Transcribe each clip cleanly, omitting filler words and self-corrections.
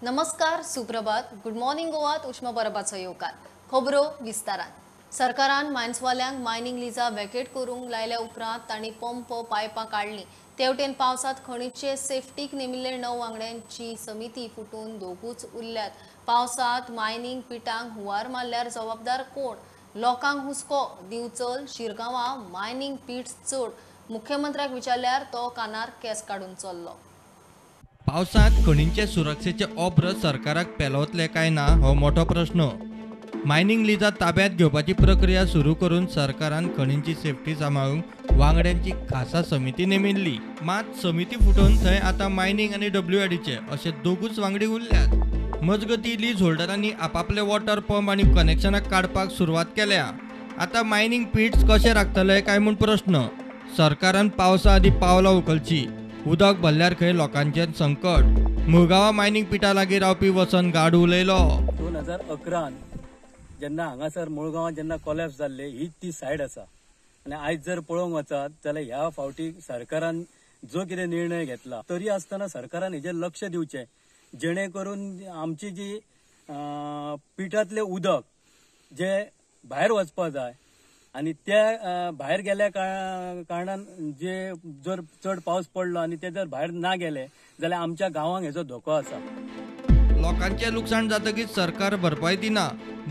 नमस्कार, सुप्रभात, good morning गोवात उष्मा परबाचो येवकार. खबरो विस्तारान. सरकारान मायन्सवाल्यांक मायनिंग लिजा वेकेट करूंक लायल्या उपरांत तांणी पंप पायपां काडलीं. तेवटेन पावसांत खणीचे सेफ्टीक नेमिल्ले 9 वांगड्यांची समिती फुटून दोगूच उरल्यात. पावसांत मायनिंग पिटांक हुंवार मारल्यार जबाबदार कोण? लोकांक हुस्को. दिवचल शिरगांवां मायनिंग पीट चड. मुख्यमंत्र्याक विचारल्यार तो कानार केस काडून चल्लो. पावसांत खणींचे सुरक्षेचे ओब्र सरकाराक पेलवतले काय ना हो मोठो प्रश्न. मायनिंग लिजा ताब्यात घेवपाची प्रक्रिया सुरू करून सरकारान खणींची सेफ्टी सांबाळूंक वांगड्यांची खासा समिती नेमिल्ली. मात समिती फुटोवन थंय आतां मायनिंग आनी डब्ल्यूआरडीचे अशे दोगूच वांगडी उरल्यात. मजगती लीज होल्डरांनी आपापले वॉटर पंप आनी कनेक्शनां काडपाक सुरवात केल्या. आतां मायनिंग पिट्स कशे राखतले काय म्हूण प्रश्न. सरकारान पावसा आदीं पावलां उखलची. उदक भरल्यार खंय लोकांचेर संकट. मुळगांवा मायनिंग पिटा लागीं रावपी वसंत गाड उलयलो. 2011 जेन्ना हांगासर मुळगांवांत जेन्ना कोलॅप्स जाल्ले हीच ती सायड आसा आनी आयज जर पळोवंक वचत जाल्यार ह्या फावटी सरकारान जो कितें निर्णय घेतला तरी आसतना सरकारान हेजेर लक्ष दिवचें, जेणे करून आमची जी पिठांतलें उदक जे भायर वचपा जाय आनी त्या भायर गेल्या कारणान जे जर चड पावस पडलो आनी ते जर भायर ना गेले जाल्यार आमच्या गांवांक हेजो धोको आसा. लोकांचें लुकसाण जातकीच सरकार भरपाय दिना.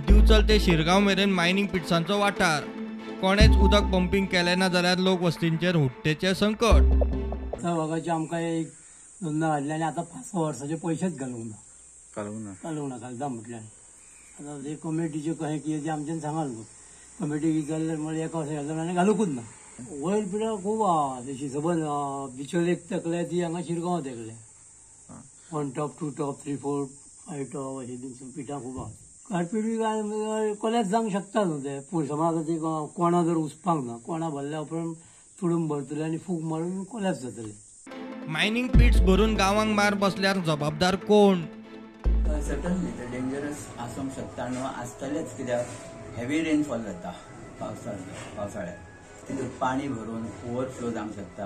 दिवचल ते शिरगांव मेरेन मायनिंग पिट्सांचो वाठार. कोणेच उदक पंपींग केलें ना जाल्यार लोक वस्तींचेर हुट्टेचें संकट. भागाचे आमकां एक दोनदा हाडले आनी आतां 5-6 वर्साचे पयशेच घालूंक ना, घालूंक ना घालता म्हटल्यार आतां ते कमिटीच्यो कशें कितें तें आमच्यान सांगाल न्हू. कमिटी विचारल्यार म्हळ्यार एका वर्सा घालता आनी घालुंकूच ना. वयर पिठां खूब आहा तशी सबंद बिचोल एक तेकल्या ती हांगा शिरगांव तेकल्या. 1 टॉप 2 टॉप 3 4 5 टॉप अशी पिठां खूब आहा. कार्पेट बी काय कोलॅप्स जावंक शकता न्हू ते. पूण समज आतां ती कोणा जर उसपाक ना, कोणा भरल्या उपरांत तुडूंब भरतले आनी फूक मारून कोलॅप्स जातले. मायनिंग पिट्स भरून गांवांक मार बसल्यार जबाबदार कोण? सर्टनली ते डेंजरस आसूंक शकता न्हू, आसतलेच. कित्याक हेवी रेनफॉल जाता पावसाळ्यात, तितून पाणी भरून ओवरफ्लो जावंक शकता,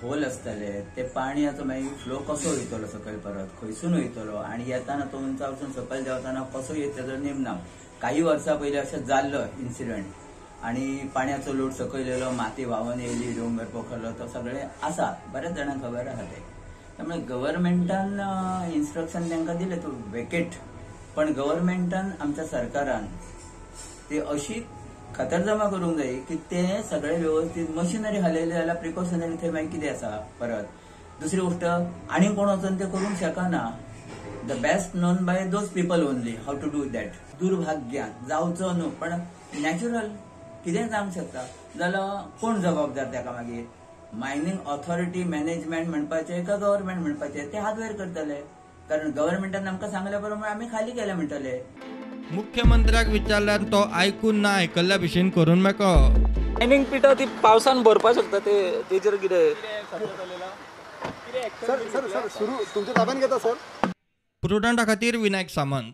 होल आसतले, ते पाणयाचो मागीर फ्लो कसो वयतलो सकयल परत खंयसून वयतलो आनी येताना तो उंचावसून सकयल देंवतना कसो येत तेजो नेम ना. काही वर्सां पयलीं अशें जाल्लो इन्सिडंट आनी पाणयाचो लोड सकयल येयलो, माती व्हांवन येयली, डोंगर पोखरलो, तो सगळें आसा, बऱ्याच जाणांक खबर आसा तें. त्यामुळे गव्हर्मेंटान इन्स्ट्रक्शन तांकां दिलें टू वेकेट, पण गव्हर्मेंटान आमच्या सरकारान ते अशी खातरजमा करूंक जाय की ते सगळे व्यवस्थीत मशिनरी हालयले जाल्यार प्रिकॉशनरी थंय मागीर कितें आसा. परत दुसरी गोष्ट आनी कोण वचून ते करूंक शकना. The best known by those people only how to do that. दुर्भाग्यान जावचो न्हू पण नॅचरल कितेंय जावंक शकता. जाल्यार कोण जबाबदार ताका मागीर? मायनिंग ऑथॉरिटी मॅनेजमेंट म्हणपाचें का गव्हर्मेंट म्हणपाचें ते हात वयर करतले, कारण गव्हर्मेंटान आमकां सांगल्या प्रमाणे आमी खाली केलें म्हणटले. मुख्यमंत्र्याक विचारल्यार तो आयकून ना आयकल्ल्या भशेन करून मेकळो. मायनिंग पिठां ती पावसान भरपाक शकता, ते तेजेर कितें सर? प्रुडंटा खातीर विनायक सामंत.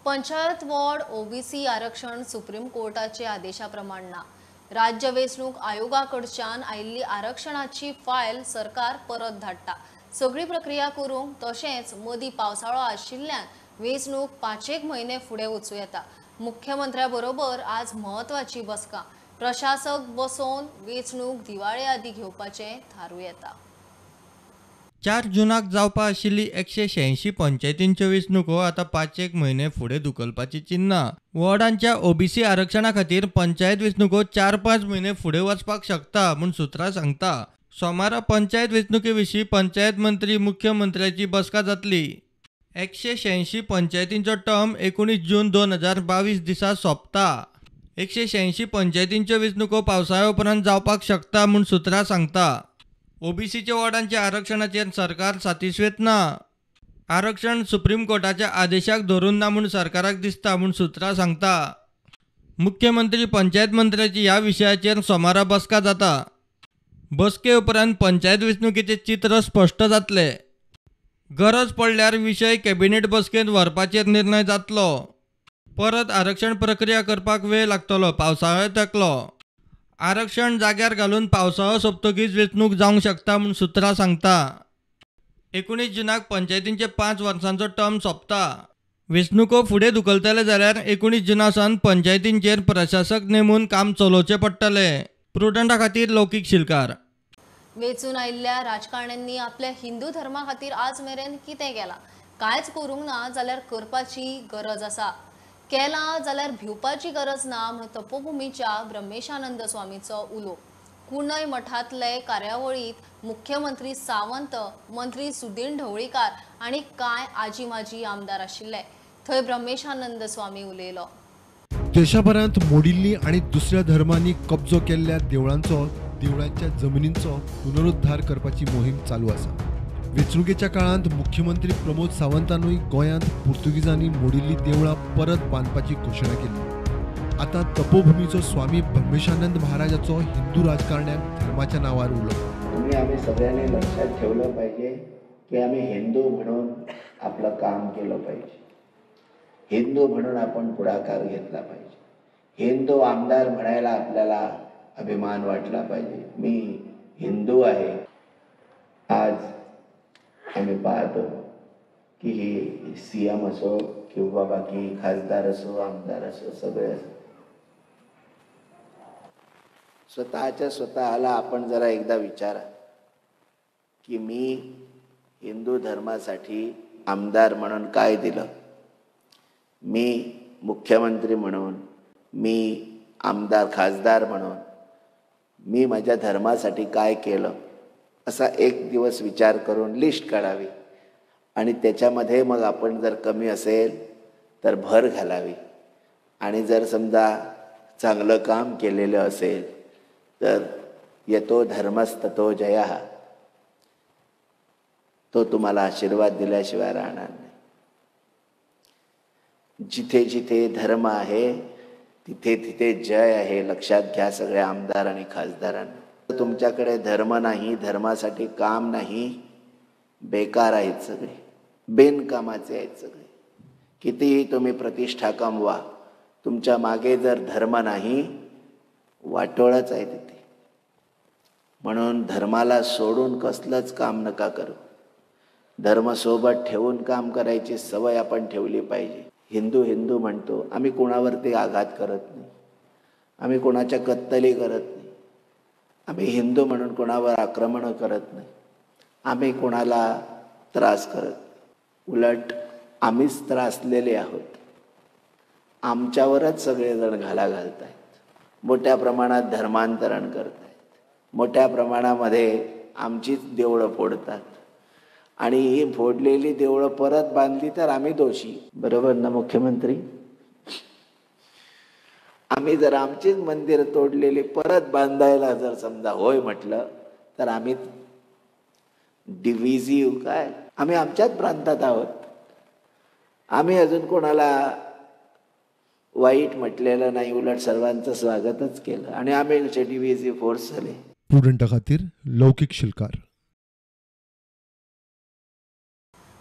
पंचायत वॉर्ड ओबीसी आरक्षण सुप्रीम कोर्टाचे आदेशा प्रमाण ना. राज्य वेंचणूक आयोगा कडच्यान आयिल्ली आरक्षणाची फायल सरकार परत धाडटा. सगळी प्रक्रिया करूंक तशेंच मदीं पावसाळो आशिल्ल्यान वेंचणूक 5-1 म्हयने फुडें वचूं येता. मुख्यमंत्र्या बरोबर आज म्हत्वाची बसका. प्रशासक बसोवन वेंचणूक दिवाळे आदीं घेवपाचें थारूं येता. 4 जुनाक जावपा आशिल्ली 186 पंचायतींच्यो वेंचणुको आतां 5-1 म्हयने फुडें धुकलपाची चिन्नां. वॉर्डांच्या ओबीसी आरक्षणा खातीर पंचायत वेंचणुको 4-5 म्हयने फुडें वचपाक शकता म्हूण सुत्रां सांगता. सोमारा पंचायत वेंचणुके विशीं पंचायत मंत्री मुख्यमंत्र्याची बसका जातली. 186 पंचायतींचो टर्म 19 जून 2022 दिसा सोंपता. 186 पंचायतींच्यो वेंचणुको पावसाळ्या उपरांत जावपाक शकता म्हूण सुत्रां सांगता. ओबीसीच्या वॉर्डांच्या आरक्षणाचेर सरकार सातिस्वेत ना. आरक्षण सुप्रीम कोर्टाच्या आदेशाक धरून ना म्हूण सरकाराक दिसता म्हूण सुत्रां सांगता. मुख्यमंत्री पंचायत मंत्र्याची ह्या विशयाचेर सोमारा बसका जाता. बसके उपरांत पंचायत वेंचणुकेचें चित्र स्पश्ट जातलें. गरज पडल्यार विशय कॅबिनेट बसकेंत व्हरपाचेर निर्णय जातलो. परत आरक्षण प्रक्रिया करपाक वेळ लागतलो. पावसाळो तेंकलो. आरक्षण जाग्यार घालून पावसाळो सोंपतकीच वेंचणूक जावंक शकता म्हूण सुत्रां सांगता. 19 जुनाक पंचायतींचे 5 वर्सांचो टर्म सोंपता. वेंचणुको फुडें धुकलतले जाल्यार 19 जुना सावन पंचायतींचेर प्रशासक नेमून काम चलोवचें पडटलें. प्रुडंटा खातीर लौकीक शिलकार. वेंचून आयिल्ल्या राजकारण्यांनी आपल्या हिंदू धर्मा खातीर आज मेरेन कितें केलां? कांयच करूंक ना जाल्यार करपाची गरज आसा, केलां जाल्यार भिवपाची गरज ना म्हूण तपोभुमीच्या ब्रह्मेशानंद स्वामीचो उलो. कुणय मठांतले कार्यावळींत मुख्यमंत्री सावंत, मंत्री सुदीन ढवळीकार आनी कांय आजी माजी आमदार आशिल्ले. थंय ब्रह्मेशानंद स्वामी उलयलो. देशभरांत मोडिल्ली आनी दुसऱ्या धर्मांनी कब्जो केल्ल्या देवळांचो, देवळांच्या जमिनींचो पुनरुद्धार करपाची मोहीम चालू आसा. वेंचणुकेच्या काळांत मुख्यमंत्री प्रमोद सावंतानूय गोंयांत पुर्तुगीजांनी मोडिल्ली देवळां परत बांदपाची घोशणा केली. आतां तपोभूमीचो स्वामी ब्रह्मेशानंद महाराजाचो हिंदू राजकारण्यांक धर्माच्या नांवार उलो. तुम्ही आम्ही सगळ्यांनी लक्षात ठेवलं पाहिजे की आम्ही हिंदू म्हणून आपलं काम केलं पाहिजे, हिंदू म्हणून आपण पुढाकार घेतला पाहिजे, हिंदू आमदार म्हणायला आपल्याला अभिमान वाटला पाहिजे. मी हिंदू आहे. आज आम्ही पाहतो की ही सीएम असो किंवा बाकी खासदार असो, आमदार असो, सगळे असो, स्वतःच्या स्वतःला आपण जरा एकदा विचारा की मी हिंदू धर्मासाठी आमदार म्हणून काय दिलं, मी मुख्यमंत्री म्हणून, मी आमदार खासदार म्हणून मी माझ्या धर्मासाठी काय केलं, असा एक दिवस विचार करून लिस्ट काढावी आणि त्याच्यामध्ये मग आपण जर कमी असेल तर भर घालावी आणि जर समजा चांगलं काम केलेलं असेल तर येतो धर्मस्ततो जया, तो तुम्हाला आशीर्वाद दिल्याशिवाय राहणार नाही. जिथे जिथे धर्म आहे तिथे तिथे जय आहे, लक्षात घ्या सगळ्या आमदार आणि खासदारांना. तुमच्याकडे धर्म नाही, धर्मासाठी काम नाही, बेकार आहेत सगळे, बिनकामाचे आहेत सगळे. कितीही तुम्ही प्रतिष्ठा कमवा, तुमच्या मागे जर धर्म नाही वाटोळच आहे तिथे. म्हणून धर्माला सोडून कसलंच काम नका करू. धर्म सोबत ठेवून काम करायची सवय आपण ठेवली पाहिजे. हिंदू हिंदू म्हणतो, आम्ही कोणावरती आघात करत नाही, आम्ही कोणाच्या कत्तली करत नाही, आम्ही हिंदू म्हणून कोणावर आक्रमण करत नाही, आम्ही कोणाला त्रास करत नाही. उलट आम्हीच त्रासलेले आहोत, आमच्यावरच सगळेजण घाला घालतायत, मोठ्या प्रमाणात धर्मांतरण करतायत, मोठ्या प्रमाणामध्ये आमचीच देवळं फोडतात आणि ही फोडलेली देवळं परत बांधली तर आम्ही दोषी, बरोबर ना मुख्यमंत्री? आम्ही जर आमचीच मंदिरं तोडलेली परत बांधायला जर समजा होय म्हटलं तर आम्ही डिव्हिजिव्ह काय, आम्ही आमच्याच प्रांतात आहोत, आम्ही अजून कोणाला वाईट म्हटलेलं नाही, उलट सर्वांचं स्वागतच केलं आणि आम्ही डिव्हिजिव्ह फोर्स झाले. प्रुडंटा खातीर लौकीक शिलकार.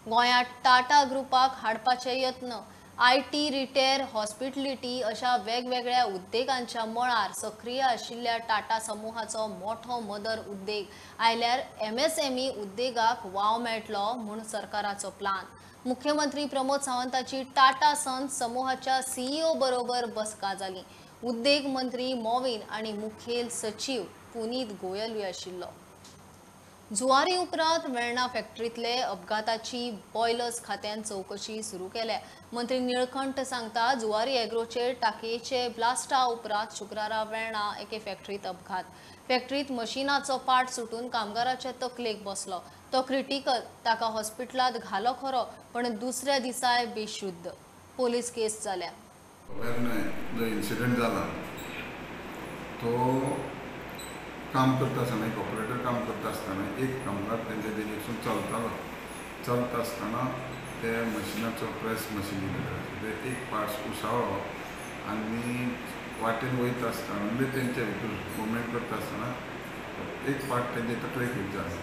गोंयांत टाटा ग्रुपाक हाडपाचे यत्न. I T, retail, hospitality अशा वेगवेगळ्या उद्देगांच्या मळार सक्रीय आशिल्ल्या टाटा समुहाचो मोठो मदर उद्देग आयल्यार MSME उद्देगाक वाव मेळटलो म्हूण सरकाराचो प्लान. मुख्यमंत्री प्रमोद सावंताची टाटा सन्स समुहाच्या CEO बरोबर बसका जाली. उद्देग मंत्री मॉविन आनी मुखेल सचीव पुनीत गोयलूय आशिल्लो. जुवारी उपरांत वेर्णा फॅक्टरीतले अपघाताची बॉयलर्स खात्यान चौकशी सुरू केल्या. मंत्री निळकंठ सांगता, जुवारी एग्रोचे टाकयेचे ब्लास्टा उपरांत शुक्रारा वेर्णा एके फॅक्टरीत अपघात. फॅक्टरीत मशिनाचो पाट सुटून कामगाराच्या तकलेक बसलो. तो क्रिटिकल, ताका हॉस्पिटलांत घालो खरो, पण दुसऱ्या दिसाय बेशुद्ध. पोलीस केस जाल्या. जो इन्सिडंट जाला तो काम करता आसतना एक ऑपरेटर काम करता आसतना एक कामगार तेंच्या डिरेक्शन चलतालो, चलता आसतना ते मशिनाचो प्रेस मशीन ते एक पार्ट्स उसळ्ळो आनी वाटेन वयता आसतना म्हणजे तेंच्या भितर मुवमेंट करता आसतना एक पार्ट तेंच्या तकलेक हिट जालो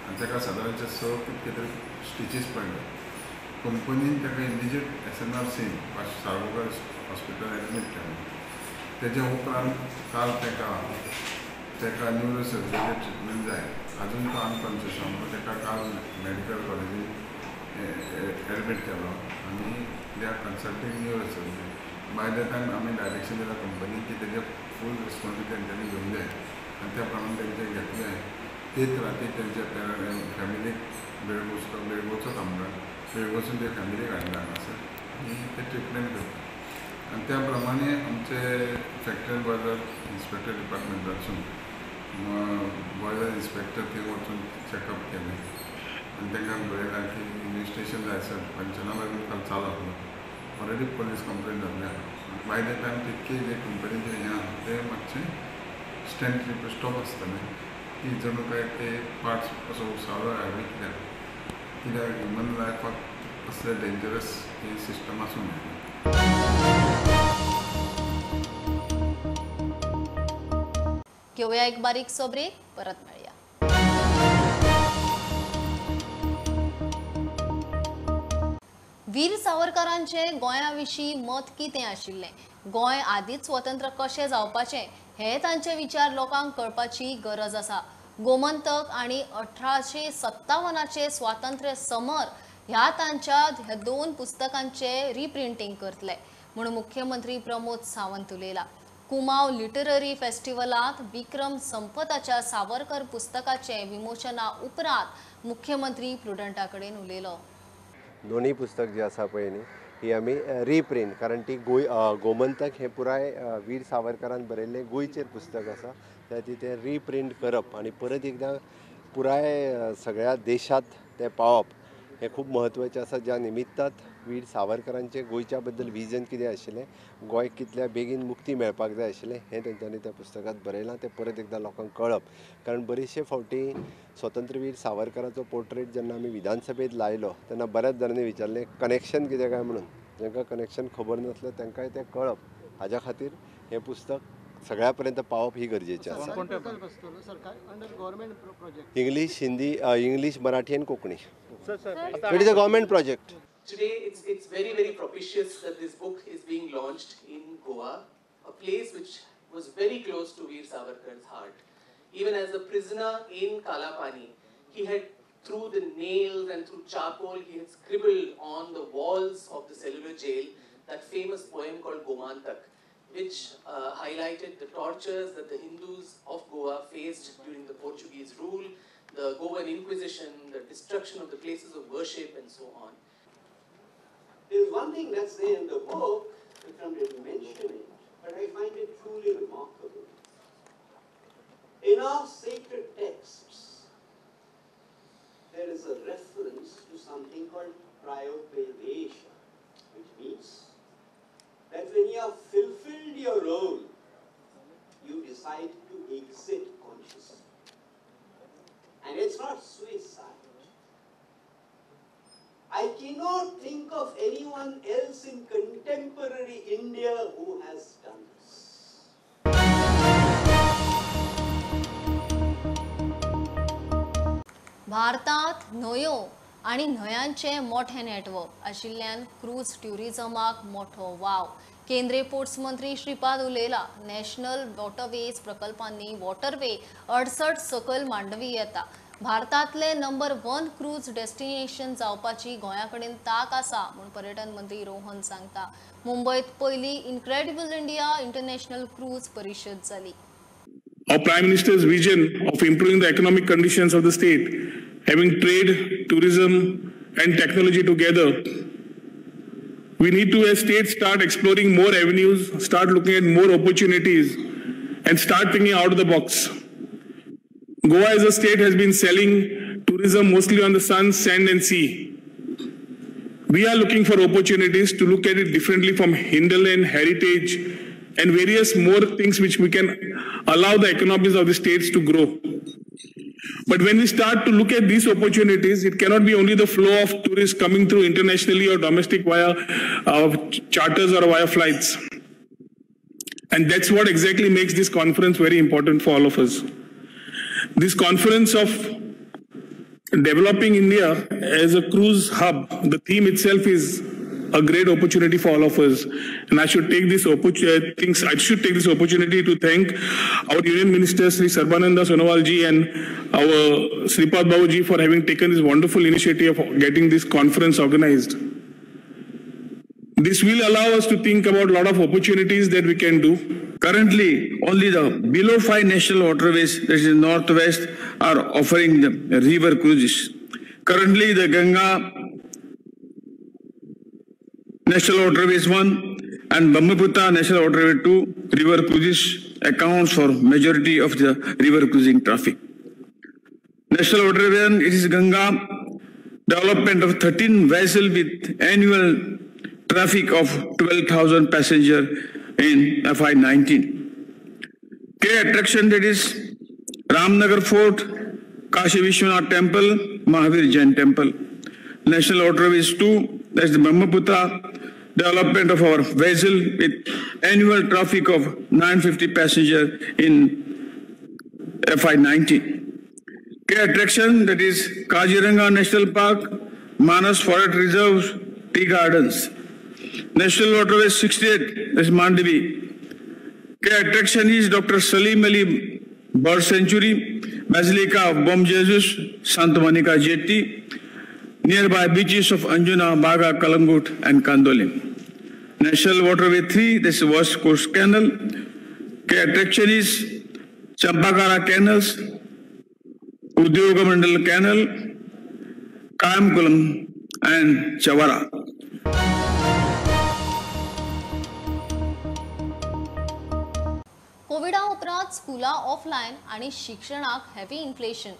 आनी ताका सादारणचे 6 कितके तरी स्टिचीस पडले. कंपनीन ताका immediate SNRC Salgaocar hospital admit केलें. तेज्या उपरांत काल ताका ताका न्युरो सर्जरी ट्रिटमेंट जाय. अजून तो अनकॉन्शियस आहा. ताका काल मेडिकल कॉलेजीन एडमीट केलो आनी they are consulting neuro surgery. By the time आमी डायरेक्शन दिला कंपनी की तेजे फूल रिस्पॉन्सिबिलिटी तेंच्यांनी घेवंक जाय आनी त्या प्रमाणे तेंचे घेतलें. तेच राती तेंच्या फॅमिलीक बेळगोवचो बेळगोवचोच आमदार बेळगोवसून ते फॅमिलीक हाडला हांगासर आनी ते ट्रिटमेंट करता. आनी त्या प्रमाणे आमचे फॅक्टरी बॉयलर इन्स्पेक्टर डिपार्टमेंटासून बॉयलर इन्स्पेक्टर थंय वचून चॅकअप केलें आनी तांकां बरयलां की इन्वेस्टिगेशन जाय सर. पंचनामा बीन काल चालू आसलो. ऑलरेडी पोलीस कंप्लेन जाल्ली आहा. बाय the time तितकी जे कंपनीचें हें आहा तें मातशें स्टँड स्टॉप आसतलें की जणू काय ते पार्ट्स असो उसळो हायवे कित्याक कित्याक ह्युमन लायफाक असले डेंजरस ही सिस्टम आसूंक जायना. घेवया एक बारीकसो ब्रेक, परत मेळया. वीर सावरकरांचे गोंया विशीं मत कितें आशिल्लें, गोंय आदींच स्वतंत्र कशें जावपाचें हे तांचे विचार लोकांक कळपाची गरज आसा. गोमंतक आनी 1857 स्वातंत्र्य समर ह्या तांच्या ह्या दोन पुस्तकांचे रिप्रिंटींग करतले म्हूण मुख्यमंत्री प्रमोद सावंत उलयला. कुमाव लिटररी फेस्टिवलांत विक्रम संपताच्या सावरकर पुस्तकाचे विमोचना उपरांत मुख्यमंत्री प्रुडंटा कडेन उलयलो. दोनूय पुस्तक जे आसा पळय न्ही ही आमी रिप्रिंट, कारण ती गोमंतक हें पुराय वीर सावरकरान बरयल्लें गोंयचेर पुस्तक आसा, त्या खातीर तें रिप्रिंट करप आनी परत एकदां पुराय सगळ्या देशांत तें पावप हें खूब म्हत्वाचें आसा. ज्या निमित्तान वीर सावरकरांचें गोंयच्या बद्दल विजन कितें आशिल्लें, गोंय कितल्या बेगीन मुक्ती मेळपाक जाय आशिल्लें हें तेंच्यांनी त्या पुस्तकांत बरयलां, तें परत एकदां लोकांक कळप. कारण बरेचशे फावटी स्वतंत्रवीर सावरकराचो पोर्ट्रेट जेन्ना आमी विधानसभेंत लायलो तेन्ना बऱ्याच जाणांनी विचारलें कनेक्शन कितें काय म्हणून. जांकां कनेक्शन खबर नासलें तांकांय तें कळप हाज्या खातीर हें पुस्तक सगळ्या पर्यंत पावप ही गरजेचें आसा. इंग्लीश, हिंदी, इंग्लीश, मराठी आनी Konkani. It is a government project. Today, it's very, very propitious that this book is being launched in Goa, a place which was very close to Veer Savarkar's heart. Even as a prisoner in Kalapani, he had, through the nails and through charcoal, he had scribbled on the walls of the cellular jail that famous poem called Gomantak, which highlighted the tortures that the Hindus of Goa faced during the Portuguese rule, the Goan Inquisition, the destruction of the places of worship, and so on. There's one thing that's there in the book, Vikram didn't mention it, but I find it truly remarkable. In our sacred texts, there is a reference to something called prayopadesha, which means that when you have fulfilled your role, you decide to exit consciously. And it's not suicide. I cannot think of anyone else in contemporary India who has done this. भारतात न्हंयो आनी न्हंयांचें मोठें network आशिल्ल्यान cruise ट्युरिझमाक मोठो वाव. केंद्रीय ports मंत्री Shripad उलयला. National waterways प्रकल्पांनी waterway 68 सकयल मांडवी येता. भारतांतले नंबर 1 क्रूज डेस्टिनेशन जावपाची गोंया कडेन ताक आसा म्हूण पर्यटन मंत्री रोहन सांगता. मुंबयत पयली इनक्रेडिबल इंडिया इंटरनॅशनल क्रूज परिशद जाली. Our Prime Minister's vision of improving the economic conditions of the state, having trade, tourism and technology together, we need to as state start exploring more avenues, start looking at more opportunities and start thinking out of the box. Goa as a state has been selling tourism mostly on the sun, sand and sea. We are looking for opportunities to look at it differently from hinterland, heritage and various more things which we can allow the economies of the states to grow. But when we start to look at these opportunities, it cannot be only the flow of tourists coming through internationally or domestic via charters or via flights. And that's what exactly makes this conference very important for all of us. This conference of developing India as a cruise hub, the theme itself is a great opportunity for all of us. And I should take this opportunity to thank our Union Minister Sri Sarbananda Sonowal ji and our Sripad Babu ji for having taken this wonderful initiative of getting this conference organized. This will allow us to think about a lot of opportunities that we can do. Currently, only the below 5 national waterways, that is northwest, are offering the river cruises. Currently, the Ganga National Waterways 1 and Brahmaputra National Waterway 2 river cruises accounts for majority of the river cruising traffic. National Waterway 1, it is Ganga, development of 13 vessels with annual traffic of 12,000 passengers in FY19. Key attraction, that is Ramnagar Fort, Kashi Vishwanath Temple, Mahavir Jain Temple. National Waterways 2, that's the Brahmaputra, development of our vessel with annual traffic of 950 passengers in FY19. Key attraction, that is Kaziranga National Park, Manas Forest Reserve, Tea Gardens. National Waterway 68, that's Mandavi. Key attraction is Dr. Salim Ali Bird Sanctuary, Basilica of Bom Jesus, Santa Monica Jetty, nearby beaches of Anjuna, Baga, Kalangut and Kandolim. National Waterway 3, this is West Coast Canal. Key attraction is Champakara Canals, Udyogamandal Canal, Kayamkulam and Chavara. कोविडा उपरांत स्कुलां offline आनी शिक्षणाक heavy inflation.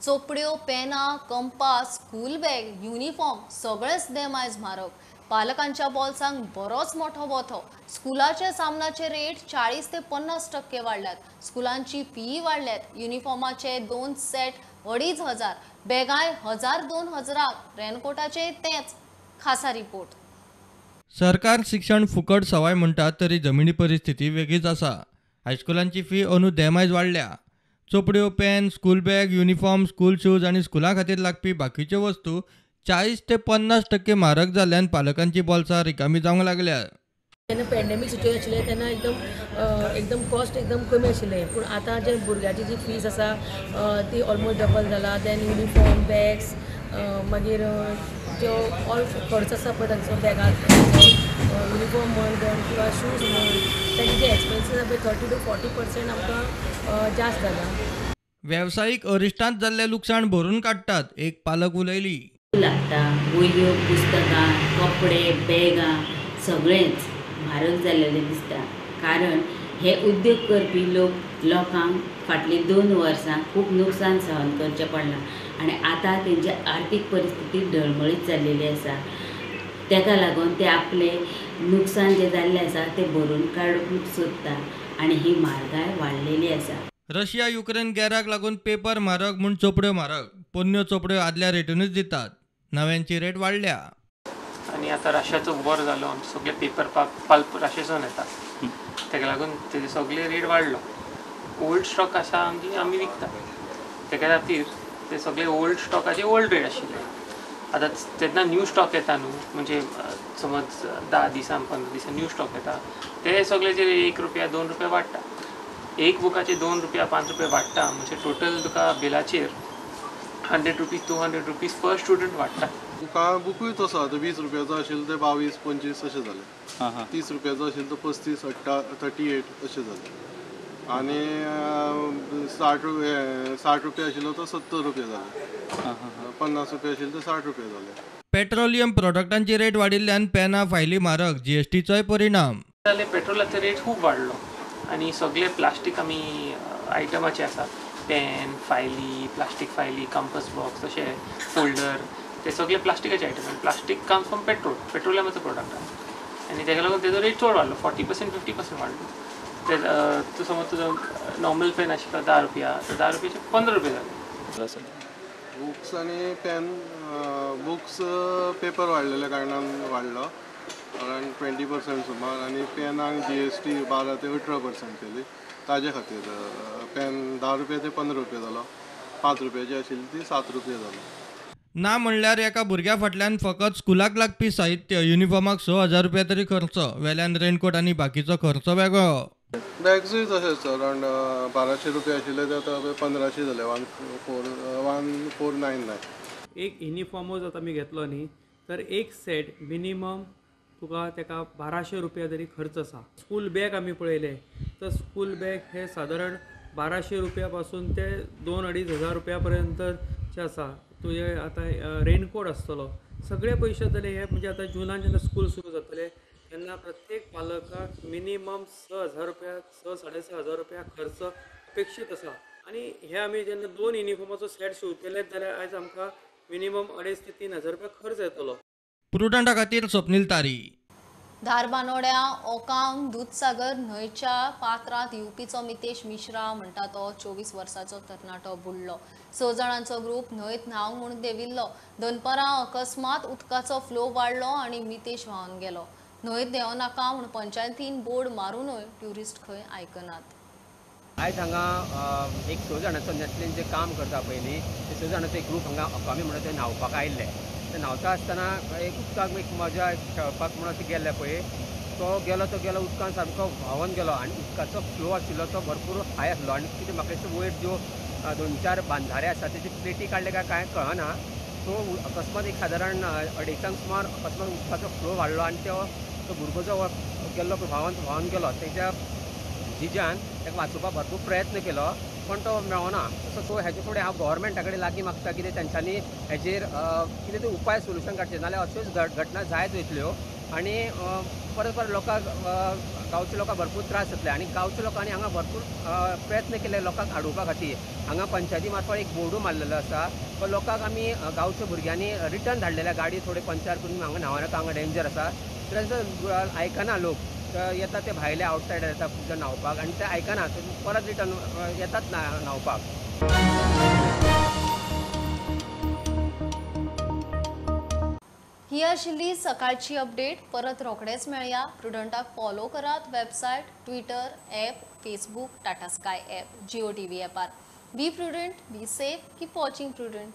चोपड्यो, पेनां, compass, school bag, uniform सगळेच देमायज म्हारग. पालकांच्या बोल्सांक बरोच मोठो बोथो. स्कुलाचे सामनाचे रेट 40 ते 50% वाडल्यात. स्कुलांची फी वाडल्यात. युनिफॉर्माचे 2 सेट 2500, बॅगाय 1000 2000, रेनकोटाचे तेच. खासा रिपोर्ट. सरकार शिक्षण फुकट सवाय म्हणटा तरी जमिनी परिस्थिती वेगळीच आसा. हायस्कुलांची फी अंदू देमायज वाडल्या. चोपड्यो, pen, school bag, uniform, school shoes आनी स्कुला खातीर लागपी बाकीच्यो वस्तू 40 ते 50% म्हारग जाल्ल्यान पालकांची बोल्सां रिकामी जावंक लागल्या. जेन्ना पॅन्डेमीक सिच्युएशन आशिल्लें तेन्ना एकदम एकदम कॉस्ट एकदम कमी आशिल्लें, पूण आतां जे भुरग्याची जी फीस आसा ती ऑलमोस्ट डबल जाला. देन युनिफॉर्म, बॅग्स, मागीर जो ऑल खर्च आसा पळय तांचो बॅगां, युनिफॉर्म म्हण किंवा शूज म्हण, तांचे जे एक्सपेन्सीस आसा पळय 30 to 40% आमकां जास्त जाला. वेवसायीक अरिश्टांत जाल्लें लुकसाण भरून काडटात, एक पालक उलयली. लागता वह्यो, पुस्तकां, कपडे, बॅगां सगळेंच म्हारग जाल्लेलें दिसता. कारण हे उद्योग करपी लोक लोकांक फाटलीं 2 वर्सां खूब नुकसान सहन करचें पडलां आनी आतां तेंची आर्थीक परिस्थिती डळमळीत जाल्लेली आसा. तेका लागून ते आपलें नुकसान जें जाल्लें आसा तें भरून काडूंक सोदता आनी ही म्हारगाय वाडलेली आसा. रशिया युक्रेन गॅराक लागून पेपर म्हारग म्हूण चोपड्यो म्हारग. पोन्न्यो चोपड्यो आदल्या रेटीनूच दितात, नव्यांची रेट वाडल्या. आनी आतां रशियाचो वॉर जालो, आमचे सगळे पेपर पल्प रशियासून येता, तेका लागून तेजे सगळे रेट वाडलो. ओल्ड स्टॉक आसा आमची, आमी विकता, तेका खातीर ते सगळे ओल्ड स्टॉकाचे ओल्ड रेट आशिल्ले. आतां तेन्ना न्यू स्टॉक येता न्हू, म्हणजे समज 10 दिसान 15 दिसान न्यू स्टॉक येता, ते सगळेचे 1 रुपया 2 रुपया वाडटा. एक बुकाचे 2 रुपया 5 रुपया वाडटा, म्हणजे टोटल तुका बिलाचेर 100 रुपीज 200 रुपीज पर स्टुडंट वाडटा. बुकां बुकूय तसो आतां 20 रुपयाचो आशिल्लो ते 22 25 अशें जाले, 30 रुपयाचो आशिल्लो तो 35 38 अशें जाले, आनी 60 रुपया आशिल्लो तो 70 रुपया जाले, 50 रुपया आशिल्लो तो 60 रुपया जाले. पेट्रोलियम प्रोडक्टांची रेट वाडिल्ल्यान पेनां, फायली म्हारग, जीएसटीचोय परिणाम जाले. पेट्रोलाचो रेट खूब वाडलो आनी सगळे प्लास्टीक आमी आयटमाचे आसा, पेन, फायली, प्लास्टीक फायली, कंपस बॉक्स, अशे फोल्डर, ते सगळे प्लास्टिकाचे आयटम. आनी प्लास्टीक कम्स फ्रॉम पेट्रोल, पेट्रोलियमाचो प्रोडक्ट आसा आनी तेका लागून तेजो रेट चड वाडलो, 40% 50% वाडलो. ते तूं समज तुजो नॉर्मल पेन आशिल्लो 10 रुपया, तर 10 रुपयाचे 15 रुपया जाले. बुक्स आनी पेन, बुक्स पेपर वाडलेल्या कारणान वाडलो अरावंड 20% सुमार, आनी पेनांक जीएसटी 12 ते 18% केली, ताजे खातीर पेन 10 रुपया ते 15 रुपया जालो, 5 रुपयाची आशिल्ली ती 7 रुपया जालो. ना म्हणल्यार एका भुरग्या फाटल्यान फकत स्कुलाक लागपी साहित्य युनिफॉर्माक 6,000 रुपया तरी खर्च, वेल्यान रेनकोट आनी बाकीचो खर्च वेगळो. बॅग्सूय तशेंच अरावंड 1200 रुपया आशिल्ले ते आतां 1500 जाले, 1499. एक युनिफॉर्मूच आतां आमी घेतलो न्ही तर एक सेट मिनिमम तुका तेका 1200 रुपया तरी खर्च आसा. स्कूल बॅग आमी पळयले तर स्कूल बॅग हे सादारण 1200 रुपया पासून ते 2-2.5 हजार रुपया पर्यंतचे आसा. तुजे आतां रेनकोट आसतलो, सगळे पयशे जाले हे म्हणजे आतां जुनान जेन्ना स्कूल सुरू जातले तेन्ना प्रत्येक पालकाक मिनिमम 6,000 रुपया, 6-6.5 हजार रुपया खर्च अपेक्षीत आसा. आनी हे आमी जेन्ना 2 युनिफॉर्माचो सेट शिंवतले जाल्यार आयज आमकां मिनिमम 2.5 ते 3 हजार रुपया खर्च येतलो. प्रुडंटा खातीर स्वप्नील तारी. धारबानोड्या ओकांग दुधसागर न्हंयच्या पात्रांत युपीचो मितेश मिश्रा म्हणटा तो 24 वर्सांचो तरणाटो बुडलो. 6 जाणांचो ग्रूप न्हंयत न्हावंक म्हूण देंविल्लो. दनपरां अकस्मात उदकाचो फ्लो वाडलो आनी मितेश व्हांवन गेलो. न्हंयत देंवनाका म्हूण पंचायतीन बोर्ड मारुनूय ट्युरिस्ट खंय आयकनात. आयज हांगा एक 6 जाणांचो नेस्लेन जे काम करता पळय न्ही, ते 6 जाणांचो एक ग्रूप हांगा अकामी म्हणून ते न्हांवपाक आयिल्ले. ते न्हांवता आसतना एक उदकाक एक मजा खेळपाक म्हणून अशें गेल्ले पळय, तो गेलो उदकान सामको व्हांवन गेलो आनी उदकाचो फ्लो आशिल्लो तो भरपूर हाय आसलो आनी कितें म्हाका दिसता वयर ज्यो 2-4 बांधारे आसा तेजी प्लेटी काडले काय कांय कळना. सो अकस्मात एक सादारण 2:30 सुमार अकस्मात उदकाचो फ्लो वाडलो आनी तो भुरगो जो गेल्लो पळय व्हांवन गेलो. तेच्या जिजान ताका वाचोवपाक भरपूर प्रयत्न केलो पण तो मेळना. सो हेजे फुडें हांव गव्हर्मेंटा कडेन लागीं मागता कितें तेंच्यांनी हेजेर कितें ते उपाय सोल्युशन काडचें, नाजाल्यार अश्योच घटना जायत वयतल्यो आनी परत परत लोकांक गांवच्या लोकांक भरपूर त्रास जातले. आनी गांवच्या लोकांनी हांगा भरपूर प्रयत्न केले लोकांक हाडोवपा खातीर. हांगा पंचायती मार्फत एक बोर्डू मारलेलो आसा, पण लोकांक आमी गांवच्या भुरग्यांनी रिटर्न धाडलेल्या गाडी थोडे पंचार करून हांगा न्हांवनाका, हांगा डेंजर आसा. तर आयकना लोक, येता ते भायले आवटसायडर येता खूब जाण न्हांवपाक आनी ते आयकना, परत रिटर्न येतात न्हांवपाक. ही आशिल्ली सकाळची अपडेट. परत रोखडेच मेळया. प्रुडंटाक फॉलो करात website, Twitter, app, Facebook, Tata Sky app, Jio TV ॲपार. Be prudent, be safe, keep watching Prudent.